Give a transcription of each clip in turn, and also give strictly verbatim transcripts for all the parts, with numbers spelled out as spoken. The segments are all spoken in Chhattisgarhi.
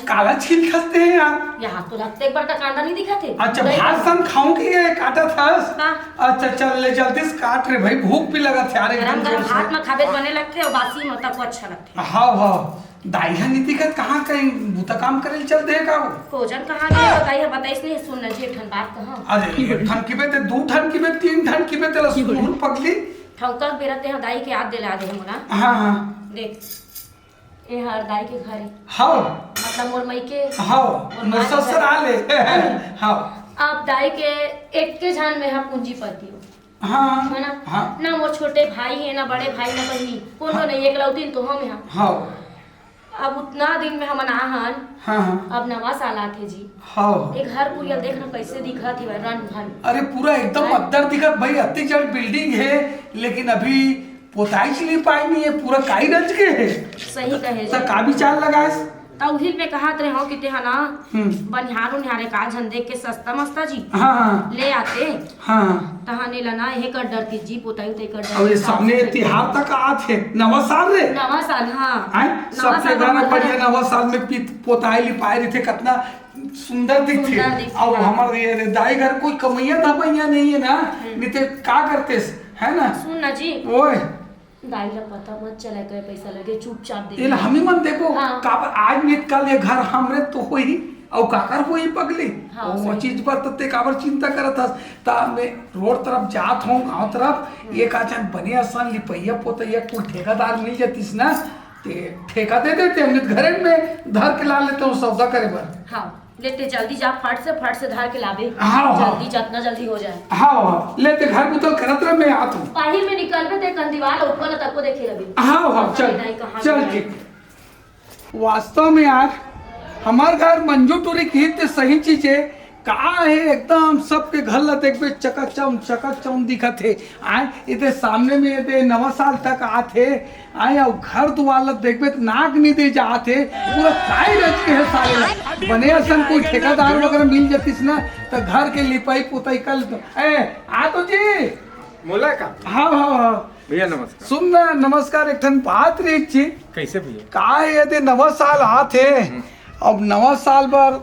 काला छील खसते हैं यार। यहाँ तो लगते एक बार का कांदा नहीं दिखा थे। अच्छा, भात सन खाऊं कि ये काटा था? हाँ। अच्छा, चल ले जल्दी से काट रे भाई, भूख भी लगा था यार एकदम जोर से। भात में खाबे बने लगते और बासी में तक अच्छा लगते। हाँ, हाँ। दाई ह नहीं दिखत, कहाँ कहीं बुता काम करे चल दे का वो? कोजन कहाँ गए बताई है, बताइस नहीं, सुन न जी, एक ठन बात कहा। अरे, एक ठन की बे ते, दू ठन की बे, तीन ठन की बे, तेला सुन पगली। ठौका बेरा ते ह दाई के याद दिला दे मोला। हाँ, हाँ। देख, ए हर दाई के घर हे। हाँ। मतलब मोर मइके। हाँ, मोर माँ के घर। ससुराल हे। हाँ। अब दाई के एक के झन में हा पूंजीपति हो। हाँ, है ना? हाँ। ना मोर छोटे भाई हे, ना बड़े भाई, ना बहिनी, कोनो हाँ। नहीं, एकलौती तो हम यहाँ। हाँ। अब उतना दिन में हमन आहन, हाँ, हाँ। अब नवा साल आथे जी। हाँ। ए घर कुरिया देख ना कैसे दिखत हे, रन भन। अरे पूरा एकदम हैं? अद्दर दिखत भाई, अति जड़ building हे, लेकिन अभी पोताई च नहीं पाई नहीं हे, पूरा काई रच के हे। सही कहे त जी। का विचार लगाएस? त उही में कहत रहे हो कि तेहा ना हम्म। बनिहार उनिहार एक आध झन देख के सस्ता मस्ता जी हाँ, हाँ। ले आते। हाँ। तहाने ला ना, एहे कर डरती जी, पोताई उताई कर डरती, अउ ये साफ सामने सफाई तिहार कर। तक आत हे, नवा साल रे। नवा साल, हाँ। हैं? नवा सबके साल घर में बढ़िया नवा साल में पीत-, पोताई लिपाई रहिथे, कतना सुंदर दिखथे। सुंदर दिखथे, अउ हाँ। हमर ये रे दाई घर कोई कमैया धमैया नहीं हे ना, हम्म। नहीं ते का करतेस, है ना? सुन ना जी। ओए। दाई ला पता मत चले, कहे पैसा लगे, चुपचाप दे एला दे। हमी मन देखो, हाँ। काबर आज नित काल ये घर हमरे तो होही, अउ काकर होही पगली? हाँ, ओ सही। चीज पर तो ते काबर चिंता करत हस? त मैं रोड तरफ जात हूँ, गांव तरफ, हम्म। एक आचन बने असन लिपैया पोतैया कोई ठेकादार मिल जातिस ना, ते ठेका दे देते, हम घरे में धर के ला लेते हूँ सौदा करे बर। हाँ। लेते जल्दी जा, फट से, फट से धर के लाबे। हाँ, हाँ। जल्दी, जतना जल्दी हो जाए। हाँ, हाँ। लेते घर बुतल करत रह, मैं आत हूँ। बाहिर में निकलबे ते कन दीवार ऊपर तको देखे रहिबे। हाँ, हाँ, पता चल, नहीं कहाँ चल गए। ठीक। वास्तव में यार, हमार घर मंजू टूरी की ते सही चीज हे। का हे, एकदम सबके घर ला देखबे, चकाचौंध, चकाचौंध दिखत हे। आय, एदे सामने में एदे नवा साल तक आत हे, आय, अउ घर दुआर ला देखबे त नाक नींदे जात हे, पूरा काई रच के हे साले ला। बने असन कोई ठेकादार वगैरह मिल जातिस ना, त घर के लिपाई पुताई कर लेतो। ए, आ तो जी। मोला का? हाँ, हाँ, हाँ। भैया नमस्कार। सुन ना, नमस्कार, एक ठन बात रही जी। कैसे भैया? का हे, एदे नवा साल आत हे, हम्म। अब नवा साल बर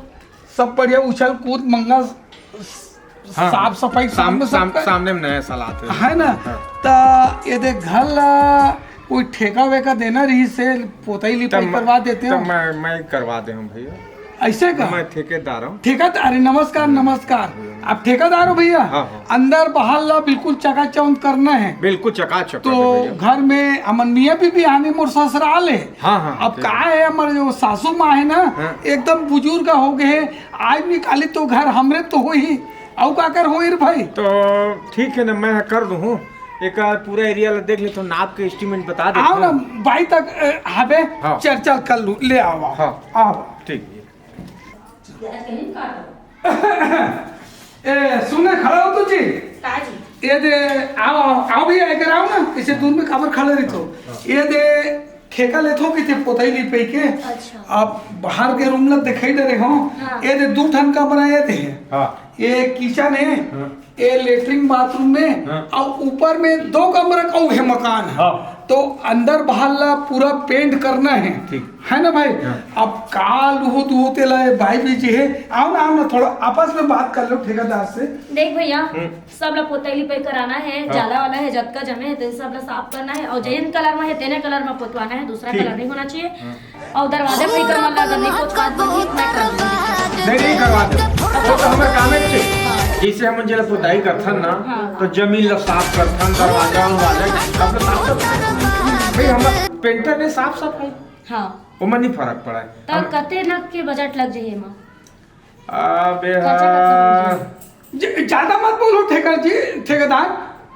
सब बढ़िया उछल कूद मंगा हाँ। साफ सफाई साम-, सामने साम-, सबका। सामने में नया साल आत हे। है ना? हाँ। त एदे घर ला कोई ठेका वेका देना रहिसे, पोतई लिपाई तब मैं, करवा देते तब हो। मैं, मैं करवा दे हूँ भैया। ऐसे का? मैं ठेकेदार हूँ। ठेकेदार, अरे नमस्कार, हम्म। नमस्कार। हम्म। आप ठेकेदार हो भैया? हाँ, हाँ। अंदर बाहर ला बिल्कुल चकाचौंध करना हे। बिल्कुल चकाचक तो करना हे भैया। घर में हमन मियाँ बीबी आने मोर ससुराल हे। हाँ, हाँ, अब ठीक का हे। हे, हमर जो सासू माँ हे ना, हाँ। एकदम बुजुर्ग हो गए हे, आज निकाली तो घर हमरे तो होही, अउ काकर होही रे भाई? तो ठीक हे ना, मैं कर दूँ हूँ, एक पूरा एरिया ला देख लेथों, नाप के एस्टिमेट बता देथों। आओ ना, भाई तक, ए, हबे, हाँ। चर्चा कर लूँ, ले आओ, आओ। हाँ। आओ। ठीक हे। ए, सुने, खड़ा हो तो जी। का जी? एदे, आओ, आओ, आओ भैया, इधर आओ ना, इसे दूर में काबर खड़े रहिथो। हाँ। एदे, ठेका लेथो कि ते पोतई लिपई के। अच्छा। अब बाहर के रूम ला दिखाई दे रहे हो। हाँ। एदे दू ठन कमरा एदे हे। हाँ। ए किचन हे, हाँ। ए लेटरिन बाथरूम में, हाँ। अउ ऊपर में दो कमरा का हे मकान हे। हाँ। तो अंदर बाहर ला पूरा पेंट करना हे। ठीक। है ना भाई? हाँ। अब का लुहू दुहू तेला ए भाई भी जी हे, आओ ना, आओ ना, थोड़ा आपस में बात कर लो ठेकेदार से। देख भैया, हम्म। सब ला पोतई लिपाई कराना हे, हाँ। जाला वाला हे, जतका जमे हे, तेन सब ला साफ करना हे, अउ जेन कलर में हे, तेने कलर में पोतवाना हे, दूसरा ठीक। कलर नहीं होना चाहिए। हाँ। अउ दरवाजा खिड़की मन ला अगर नहीं पोतवात बनही, त मैं कर दूंगी। नहीं, नहीं करवा दे। वो तो हमर कामे च हे। जैसे हमन जेला पोताई करथन ना, हाँ। तो जमीन ला साफ करथन, दरवाजा वाले, सब ला साफ करथन। भाई, हमर पेंटर ने साफ सफाई। हाँ। ओमा नहीं फर्क पड़े। त हम कते नग के बजट लग जाही एमा? अबे खर्चा कतना हाँ। बन जाही? ज-, ज्यादा मत बोलो ठेकर जी, ठेकेदार।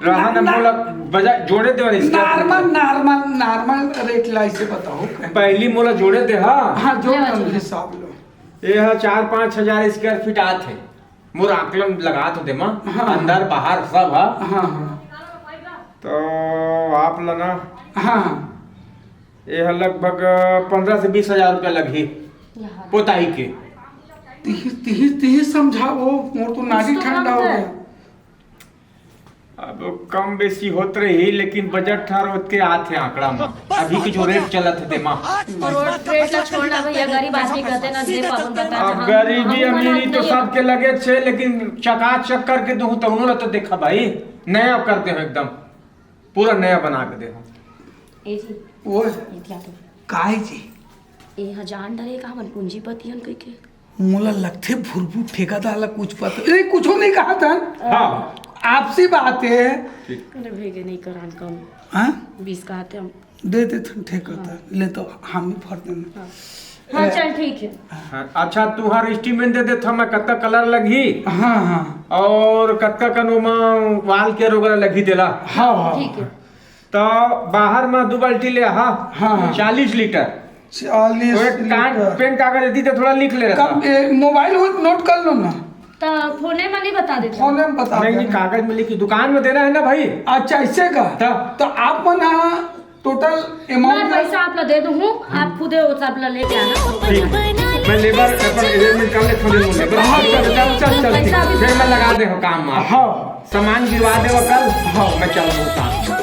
रहा ना, ना, मोला बजा-, जोड़े दे वाली इसका। नॉर्मल, नॉर्मल, नॉर्मल रेट ला इसे बताओ। पहली मोला जोड़े दे, हाँ। हाँ, जोड़ ले लो, बच्चा। हिसाब लो। ये हा चार पाँच हजार स्क्वायर फीट आत हे। मोर आकलन लगा तो दे मा, हाँ। अंदर बाहर सब हा। हाँ, हाँ। तो आप ला ना। हाँ, हाँ। ये हा लगभग पन्द्रह से बीस हजार रुपया लगही यहाँ। पोताई के। तिही, तिही, तिही समझाओ, मोर तो नाड़ी कुछ तो ठंडा कम हो कर। गया। अब कम बेसी होत रही, लेकिन बजट हर ओतके आत हे आंकड़ा म। अभी के जो रेट चलत हे तेमा। रेट ला छोड़ ना भैया, गरीब आदमी कहते ना दे पावन, बता अब ना, हम, गरीबी हम अमीरी तो सबके लगे छे, लेकिन चकाचक करके दूं तउनो ला तो देखा भाई, नया कर दे हो एकदम, पूरा नया बना के दे हो। ए जी, वो ये क्या तो? काय जी? ए ह जान डरे का हमन पूंजीपति हन कहिके। मोला लगथे भुरभुर ठेकेदार ला कुछ पता, ए, कुछो नहीं कहा था। हाँ। आपसी बात है। ठीक। अरे भैया, नहीं करान कम। हाँ? बीस का आते हम। दे दे थन ठेकेदार, हाँ। ले तो हम ही भर देना। हाँ। हाँ, चल ठीक है। हाँ, अच्छा, तुहार estimate दे देथव मैं, कतका कलर लगही? हाँ, हाँ। और कतका कन ओमा wall care वगैरह लगही तेला? हाँ, हाँ। ठीक है। तो बाहर में दो बाल्टी ले, हाँ। हाँ, हाँ। चालीस लीटर। चालीस तो एक कान, लीटर। पेन कागज देती तो थोड़ा लिख ले रहता। कब, ए, मोबाइल हो, नोट कर लो ना। तो फोने में नहीं बता देते। फोने में बता नहीं, नहीं, देना। कागज में लिखी, दुकान में देना है ना भाई। अच्छा, ऐसे का? तब? तो आप मन, हाँ, टोटल मैं अमाउंट पैसा आप ला दे दूँ, आप खुदे वो सब ला लेके आना। ठीक। मैं लेबर अपन arrangement कर लेता हूँ, लेबर। हाँ, चल, चल, चल, चल, ठीक। पैसा अभी फिर मैं लगा दे हूँ काम में। हाँ। सामान गिरवा दे वो कल, हाँ। मैं चल दूँ काम।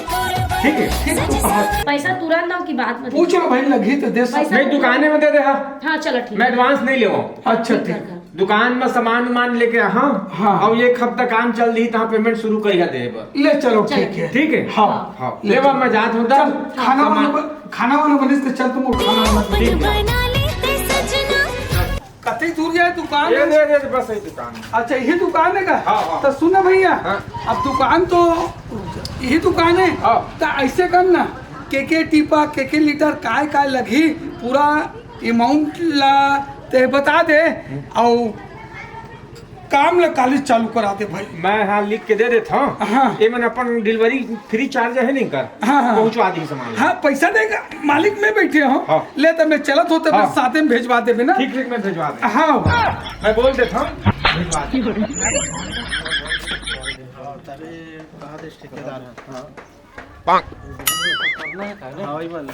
ठीक है? ठीक, तो कहा। पैसा तुरंत दो कि बाद में? पूछ लो भाई, लगी तो दे सकते। पैसा नहीं, दुकाने में दे दे, हाँ। हाँ, चलो, ठीक। मैं advance नहीं लेवा। अच्छा, ठीक। दुकान में सामान उमान लेके, हाँ। हाँ। और एक हफ्ता काम चल रही, तहाँ payment शुरू करिहा दे बर। ले चलो, चलो। ठीक है। ठीक है? हाँ। हाँ। ले बा, मैं जात हूँ, चल, खाना वाना सामान। बन-, खाना वाना बनिस तो चल, तुम खाना वाना बना। ठीक है। कतई दूर जाए दुकान ये है? दे, दे, बस यही दुकान है। अच्छा, यही दुकान है का? हाँ, हाँ। तो सुन ना भैया, हाँ। अब दुकान तो यही दुकान है, हाँ। तो ऐसे कर ना, के के टीपा, के के लीटर, काय काय लगही, पूरा अमाउंट ला ते बता दे, हम्म। और काम ला काली चालू करा दे भाई। मैं हाँ लिख के दे देता हूँ। हाँ। ये मन अपन delivery free charge है नहीं कर, हाँ, हाँ। पहुँचवा दी सामान। हाँ, पैसा देगा मालिक, मैं बैठे हूँ। हाँ। ले तो मैं चलत होते, हाँ। बस साथे में भेजवा देबे ना। ठीक, ठीक, मैं भेजवा दे। हाँ। मैं बोल देता हूँ, भेजवा दे। हाँ, तभी कहा थे ठेकेदार है। हाँ। हाँ, वही वाला।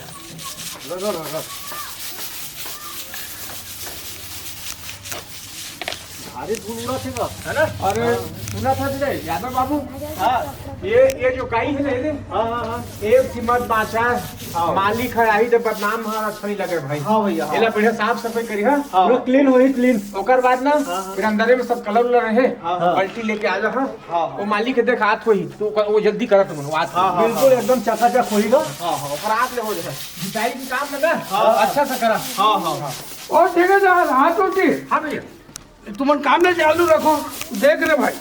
लो, लो, लो, लो। भारी धूल उड़त हे बा, है ना? अरे, हाँ। सुना था तुझे, यादव बाबू? हाँ। ये, ये जो काई है ना, ये हाँ, हाँ, हाँ। एक कीमत बाचा, हाँ। मालिक है, आई तो बदनाम हमारा अच्छा नहीं लगे भाई। हाँ भैया, हाँ। एला बढ़िया साफ सफाई करी, हाँ? हाँ। पूरा clean होई, clean। ओकर बाद ना, हाँ, हाँ। फिर अंदरे में सब कलर उलर रहे, हाँ, हाँ। बाल्टी लेके आ जा, हाँ? हाँ, हाँ। वो मालिक के देख आत होही, तो ओकर, वो जल्दी करत मन, वो आत हाँ, होही। हाँ, बिल्कुल हाँ। एकदम चकाचक होही गा। हाँ, हाँ। ओकर आत ले हो जाए। सिंचाई की काम में ना, हाँ, हाँ। अच्छा से करा। हाँ, हाँ, हाँ। और ठेकेदार, हाथ उठी। हाँ भैया। तुमन काम ले चालू रखो। देख रे भाई,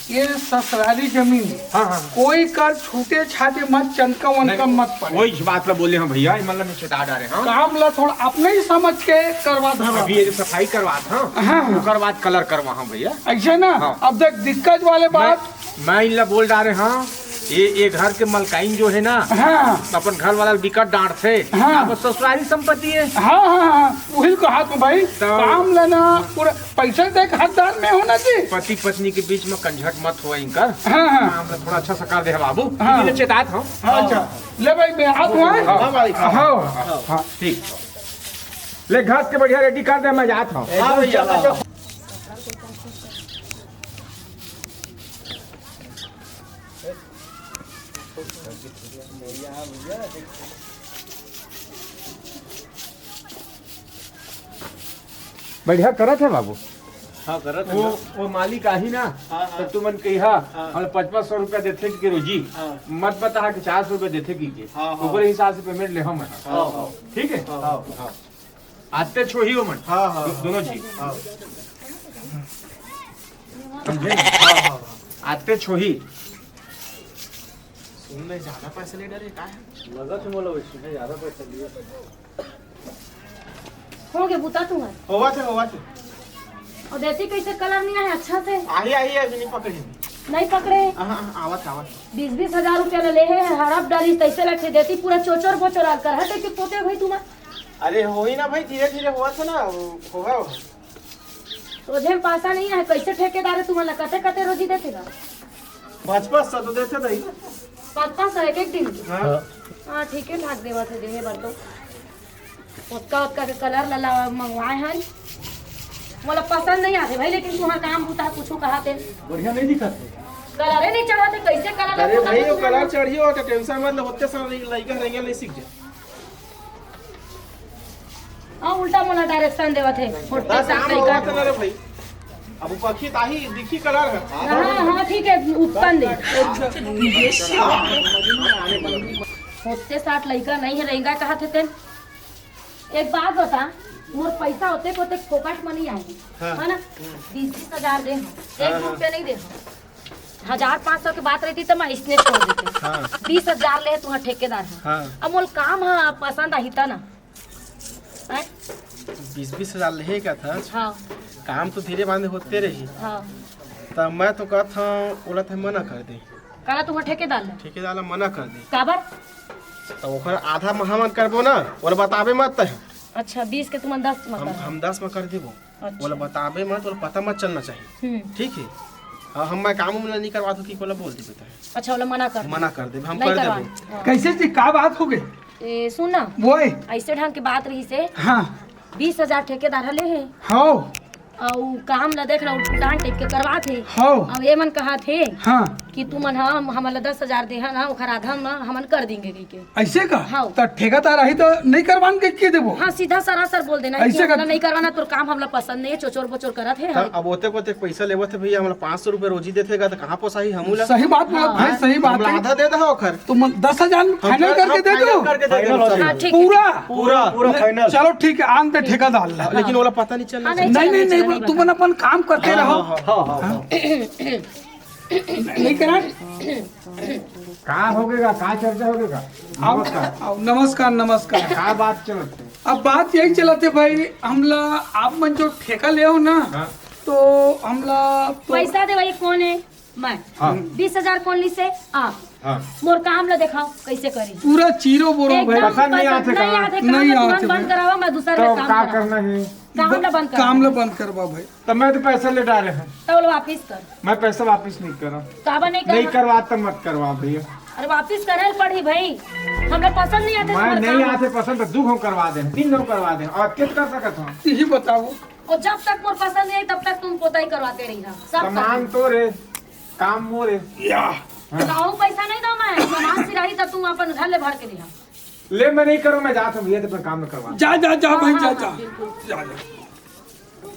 ये ससुरारी जमीन है। हाँ, हाँ। कोई कर छूटे छाटे मत, चनका वनका नहीं, मत पड़े। वही बात ला बोले हैं भैया, ये मतलब मैं चेता डारे, हाँ। काम ला थोड़ा अपने ही समझ के करवा धरा। अभी ये जो सफाई करवात, हाँ, हाँ, हाँ। ओकर बाद कलर करवा, हाँ भैया। ऐसे ना, हाँ। अब देख दिक्कत वाले मैं, बात। मैं इनला बोल डारे, हाँ, ये, ये घर के मलकाइन जो है ना, हाँ। अपन घर वाला बिकट डांटथे। हाँ। अब ससुरारी संपत्ति है। हाँ, हाँ, हाँ, वही कहा तू भाई, तो काम लेना, पूरा पैसा देख हकदार में होना जी। पति पत्नी के बीच में कंझट मत हो इनकर। हाँ, हाँ। काम ला थोड़ा अच्छा से कर दे बाबू। हाँ। इसीलिए चेतात हूँ। हाँ, अच्छा। ले भाई, मैं आत हूँ, हाँ? हाँ, मालिक। हाँ, हाँ, हाँ, ठीक। ले, घास के बढ़िया ready कर दे, मैं जात हूँ। हाँ, भैया, हाँ। बढ़िया करत है बाबू। हाँ, करत है वो, ना। वो मालिक आही ना, हाँ, हाँ। तो तुमन कहिहा, हाँ। हमला पाँच पाँच सौ रुपया देथे कि रोजी। हाँ। मत बताहा कि चार सौ रुपया देथे कि के। हाँ, हाँ। ओकरे हिसाब से payment लेहूँ मैं। हाँ, हाँ। ठीक है? हाँ, हाँ। आते छोही ओमन। हाँ, हाँ, दो-, हाँ। दोनों झी। हाँ। समझे? हाँ, हाँ, हाँ। आते छोही। सुन ले, ज्यादा पैसा ले डरे, का है? लगा थे मोला वैसे, ज्यादा पैसा लिए। हो गए बुता तुम्हार? होवा थे, होवा थे। और देती कैसे कलर नहीं आया अच्छा से? आही, आही, अभी नहीं पकड़े। नहीं पकड़े? हाँ, हाँ, आवत, आवत। बीस बीस हजार रुपया ले, ले है, हड़प डाली, तैसे लगे देती पूरा चोचर बोचर आल कर हटे के पोते भाई तुम्हार। अरे होई ना भाई, धीरे धीरे होवा थे ना, वो होगा वो। रोजे में पासा नहीं है, कैसे ठेकेदार है तुम्हारा, कते कते रोजी देते ना? पाँच पाँच सौ तो देते नहीं। पाँच पाँच सौ एक एक दिन के? हाँ। हाँ, ठीक है, ठाक देवा थे देहे बर तो। ओतका ओतका के कलर ला, ला मंगवाए हन। मोला पसंद नहीं आते भाई, लेकिन तुहार काम बुता कुछो कहा ते। बढ़िया नहीं दिखत है। कलर ही नहीं चढ़ाते, कैसे कलर अरे भाई, वो कलर चढ़ियो हो तो टेंशन मत ले, होते सारा लइका रेंगे नहीं सीख जाए। हाँ, उल्टा मोला डायरेक्शन देवत है। होते साठ लइका। अरे भाई, अब पखी ताही दिखी कलर है। हाँ, हाँ, ठीक है, उत्पन्न दे। होते साठ लइका नहीं है, रेंगा कहा थे तेन। एक बात बता, मोर पैसा होते को ते फोकट में नहीं आए, हाँ। है ना? बीस बीस हजार दे, एक हाँ, हाँ। रुपया नहीं दे। हजार पाँच सौ की बात रहती तो मैं इसने छोड़ देते। हाँ। बीस हजार ले तुहा ठेकेदार है। हाँ। अब मोल काम है पसंद आही ता ना। हैं? बीस बीस हजार लेहे का था। हाँ। काम तो धीरे बांधे होते रही। हाँ। तो मैं तो कहत हूँ, ओला तो मना कर दे। काला तुहा ठेकेदार ला? ठेकेदार ला मना कर दे। काबर? तो ओकर आधा में हमन करबो ना, ओला बताबे मत तह। अच्छा, बीस के तुमन दस में हम, कर। हम दस में कर देबो। अच्छा। ओला बताबे मत, ओला पता मत चलना चाहिए। हम्म। ठीक है? और हम मैं काम उम नहीं करवा दो कि ओला बोल देबे तह। अच्छा, ओला मना कर। मना कर देबे, हम नहीं कर करवा। देबो। हाँ। कैसे जी, का बात हो गई? ए, सुन ना। वो है। ऐसे ढंग के बात रही से। हाँ। बीस हजार ठेकेदार हले है। हाँ। अउ काम ला देख ना, उल्टान टाइप के करवात हे। हव। अउ ये मन कहत हे हाँ। कि तुमन ह हम, हमन ला दस हजार देहा ना, ओखर आधा म हमन कर देंगे कहिके। ऐसे का? हव। त ठेकेदार आही त नहीं करवान के, के देबो? हाँ, सीधा सरासर बोल देना है कि ऐसे का? हमला नहीं करवाना, तोर काम हमला पसंद नहीं है, चोचोर बोचोर करत हे त हम। अब ओतेक ओतेक पैसा लेवत हे भैया, हमला पाँच सौ रुपया रोजी देथे गा, त कहाँ पोसाही हमू ला? सही बात बोलत हाँ। भाई, सही बात हमला है। आधा दे दहा ओखर। तुम दस हजार हम फाइनल कर-, करके हम दे फाइनल दो। करके दे दो, फाइनल हो सर। जाए। हाँ, ठीक है। पूरा? पूरा, पूरा ले, फाइनल। चलो ठीक है, आन दे ठेकेदार ला। लेकिन ओला पता नहीं चलना हाँ, चाहिए। नहीं, नहीं, नहीं, नहीं, नहीं, तुमन अपन काम करते हाँ, रहो। हाँ, हाँ। हाँ, हाँ, हाँ। नहीं करा? का होगेगा, का चर्चा होगेगा? आओ, नमस्कार। आओ, नमस्कार, नमस्कार। का बात चलत है? अब बात यही चलत है भाई, हमला आप मन जो ठेका ले हो ना, हाँ। तो हमला तो पैसा दे भाई, कौन है? मैं। हाँ। बीस हजार कौन ली से? आप। हाँ। मोर काम ला देखाओ, कैसे करी? पूरा चीरो बोरो एकदम भाई। पसंद नहीं आते नहीं का? आते काम नहीं ला तुरंत आते बंद भाई। करावा, मैं दूसर तो में काम का करावा। करना है? काम ला बंद ब-, करावा। काम ला बंद करवा भाई। तो मैं तो पैसा ले डाले हैं। तो बोलो वापिस कर। मैं पैसा वापिस नहीं करा। काबर नहीं नहीं करवा? करवा तो मत करवा भैया। अरे वापिस करे पड़ी भाई, हमरा पसंद नहीं आते मैं तुम्हारे नहीं काम। आते पसंद तो दू घंटा करवा दे, तीन घंटा करवा दे, और कित कर सकत हूँ? यही बताओ। और जब तक मोर पसंद नहीं आई, तब तक तुम पोताई करवाते रही ना, सब सामान करते। तो रे, काम मोरे। या। हाँ। कहूँ पैसा नहीं दो मैं, सामान सिराही तब तुम अपन घर ले भर के दिहा। ले, मैं नहीं करूँ, मैं जाता हूँ, ये तो अपना काम में करवा। जा, जा, जा भाई, हाँ, जा, हाँ, जा। बिल्कुल। जा, जा।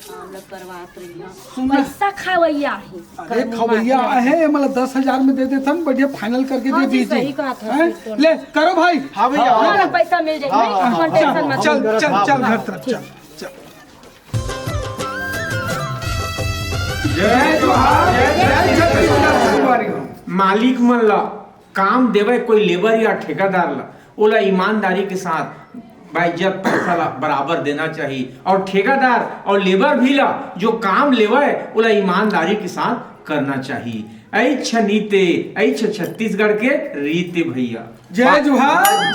काम ला करवात रही ना। सुन ना। पैसा खवैया है। अरे, करनी खवैया बात है। है, मतलब दस हजार में दे देता हम, बढ़िया फाइनल करके हाँ दे जी, दीजिए। सही कहा था, हैं? फिर तो। ले, करो भाई। हाँ भैया, हाँ, हाँ। हाँ, पैसा मिल जाए, हाँ, नहीं, हाँ, हाँ, टेंशन हाँ, मत हाँ, लो। चल, हाँ, चल, हाँ, चल, हाँ, घर तरफ, ठीक। चल। जय जोहार, जय छत्तीसगढ़। मालिक मन ला काम देवे कोई लेबर या ठेकेदार ला, ओला ईमानदारी के साथ बाइज्जत पैसा ला बराबर देना चाही, और ठेकेदार और लेबर भी ला जो काम लेवे, ओला ईमानदारी के साथ करना चाही। ऐछ नीते, ऐछ छत्तीसगढ़ के रीते भैया। जय जोहार,